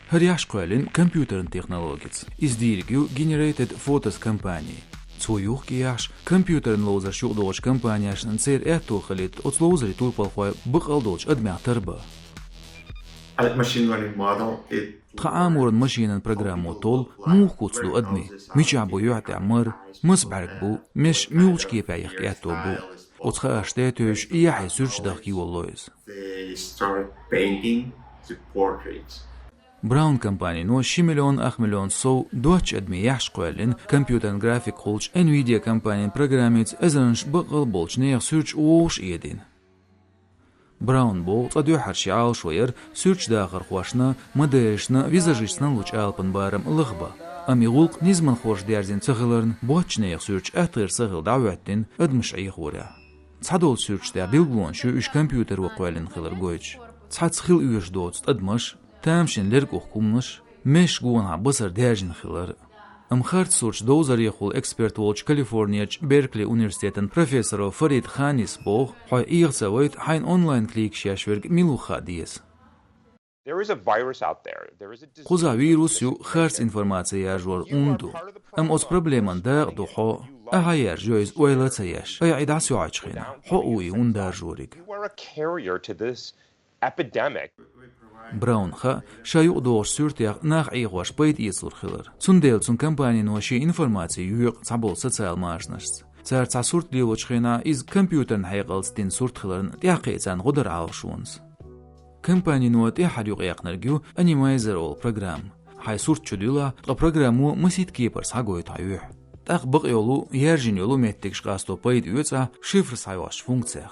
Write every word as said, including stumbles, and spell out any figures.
ХӀара яхьаш кхоьллина компьютеран технологица. Иза дийриг ю Generated Photos компани. Цо юхкӀехьаш, компьютеран ловзарш юкъадогӀучу компанешна церан аьтто хилийта оцу ловзарийн турпалхой бакъал долчу адамех тарбан. Machine learning model, it Тхан Ӏаморан машинан программо толлу муха куц ду адамийн, мичахь бу юьхь тӀехь мара, маса бӀаьрг бу, меш муьлхачу кепехь яхка аьтто бу. Оцу хаарш тӀе а тевжаш, и яхье суьрташ дахка йолало иза. They start painting the portraits. Браун компанино ши миллион ах миллион сов доцчу адамийн яхьаш кхоьллина компьютеран график хуьлучу Nvidia компанин программица эзарнаш бакъал болчу нехан суьрташ вовшах эдина. Браун боху, цкъа дуьххьара шен Ӏалашо яра суьрташ дахархошна, модельшна, визажисташна лучу алапан барам лахбан. Амма и гӀуллакх низаман хорша дерзина ца хиларна, боцчу нехан суьрташ аттагӀерш ца хилла дӀахӀоьттина адамаш Ӏехорехь. Цхьадолчу суьрташ тӀехь билгалонаш ю уьш компьютеро кхоьллина хилар гойтуш. Цхьацца хила оьшуш доцу тӀадамаш, тамашийна лергах хӀуманаш, меш гонахь басар даьржина хилар. Амма харц суьрташ довзарехула эксперт волчу Калифорнерчу Беркли университетан профессоро Фарид Ханис боху, хьой Ӏеха ца вайта, хьайна онлайн кликаш еш верг мила ву хаа деза. There is a virus out there. There is a disease. Кхузахь вирус ю, харц информаци яржор ун ду. Амма оцу проблеман дакъа ду хьо, ахьа яржо иза ойла а ца еш, айхьа дӀасоьхьучу хенахь, хьо а ву и ун даржориг. You are a carrier to this epidemic. Браун хаьа, ша юкъадогӀучу суьртех нах Ӏехош пайда эцалур хилар. Цундела цуьнан компанино шен информаци йоькъу цхьаболчу социал машанашца. Цара цхьа сурт лелочу хенахь, иза компьютеран хьекъалца дина сурт хиларна, тӀаьхьакхиъна царна гӀо дара Ӏалашонца. Компанино тӀаьххьара юкъаяьккхинарг ю Animizer олу программа. Хьайн сурт чудуьллахь, ткъа программо масийтта кепара схьагойту хьан юьхь. ТӀаккха бакъйолу, яьржина йолу меттигаш къасто пайда оьцу ахь шифр схьайоссучу функцех.